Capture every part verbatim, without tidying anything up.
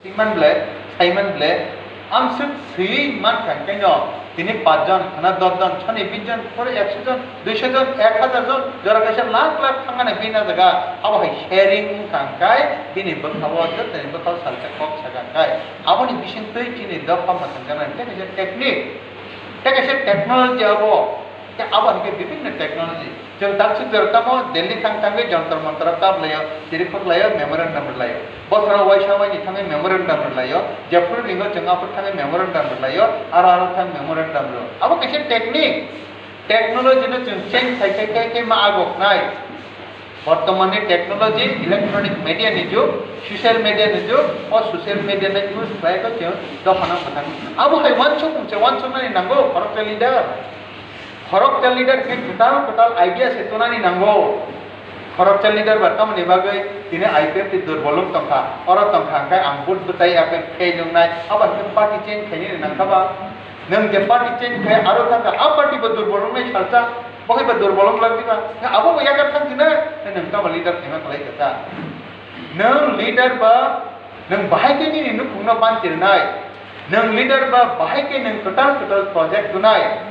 Swiman ble, saiman ble, amswk swiwi mankha hwnkhe no, tini pach jon, khana dos jon, soni bis jon, pore ekso jon, duiso jon, ek hajar jon, jora kaisa lakh lakh thangmani bini jaga, abo hai sharing wngkha hwnkhe, bini bwkhao, jotoni bwkhao salsa kok saka hwnkhe, aboni bisingtwi chini dopha mwthangjaknai, tei kaisa technique, tei kaisa technology abo, tei abo hai khe bibinno technology. Chwng takswk jora tamo Delhi thang thangwi Jantar Mantar tab laio, chirikhok laio, memorandum rwlaio. Bosra waisa waini thangwi memorandum rwlaio, jephru ringo chwng aphuru thangwi memorandum rwlaio, aro aro thang memorandum rw. Abo kaisa technique. Technology no chwng change khai khai khai khai ma agoknai. Bortomani technology, electronic media ni jug, social media ni jug, o social media no use khlai khe chwng dophano mwthang. Abo hai wansuk mungse wansuknani nango khoroksa leader. Khoroksa leader khe kwtal kwtal idea se tonani nango. Khoroksa leader ba tamoni bagwi tini I P F T durbolung tongkha, oro tongkha hwnkhe ang vote bwtai I P F T khe nungnai, abo hwnkhe party change khainani nangkha ba? Nwng je party change khai aro thangkha, a party bo durbolung nai salsa, bo hai ba durbolung lagdi ba? Abo bo yagar thangdi na, nwng tamo leader khaima kwlai kha ta? Nwng leader ba, nwng bahai khe nini nukhungno banchirnai. Nwng leader ba bahai khe nwng kwtal kwtal project tunai.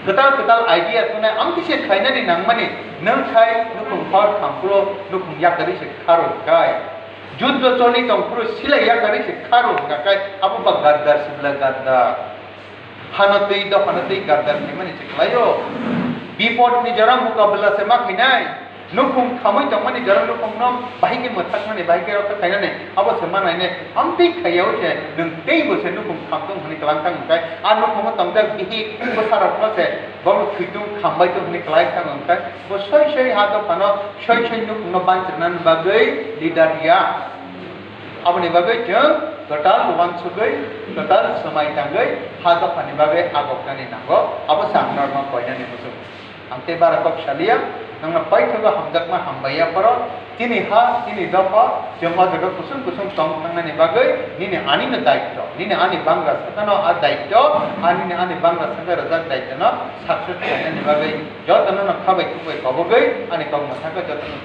Kwtal kwtal idea tunai. Amtwi se khlainani nangmani. Nwng khai nukhung hor khamphuru nukhung yakarwi se kharwi kai. Juddo choli tongphuru silai yakarwi se kharwi hwnkha kai. Abo ba gaddar sibla gaddar. Hano twi dophano twi gaddar khaimani se khlaio. Bipodni jora mukabla se ma khainai. Nukhung khamwi tongmani jora nukhungno bahai khe mwthaknani, bahai khe rokha khainani, abo se ma nainai. Amtwi khaiya o se nwng teibo se nukhung khamtung hwnwi kwlang thang hwnkhai, a nukhungo tongjak bihik bwsarokno se bono thwitung khambai tong hwnwi kwlai thang hwnkhai, bo soi soi ha dophano soi soi nukhungno banchirnani bagwi leader ya. Aboni bagwi chwng kwtal uansugwi, kwtal swmai tangwi ha dophani bagwi agoknani nango, abo se ang norokno koinani muchungo. Ang tei bara kok saliya, nokno paithago hamjakma hambai ya phoro, chini ha, chini dopha, chwng o jaga kusung kusung tong thangnani bagwi nini ani no daityo, nini ani bangra sakano a daityo, a nini ani bangra saka rwjak daityo no success khlainani bagwi jotono no khabai thukbai kobogwi ani kok mwthangkhe jotono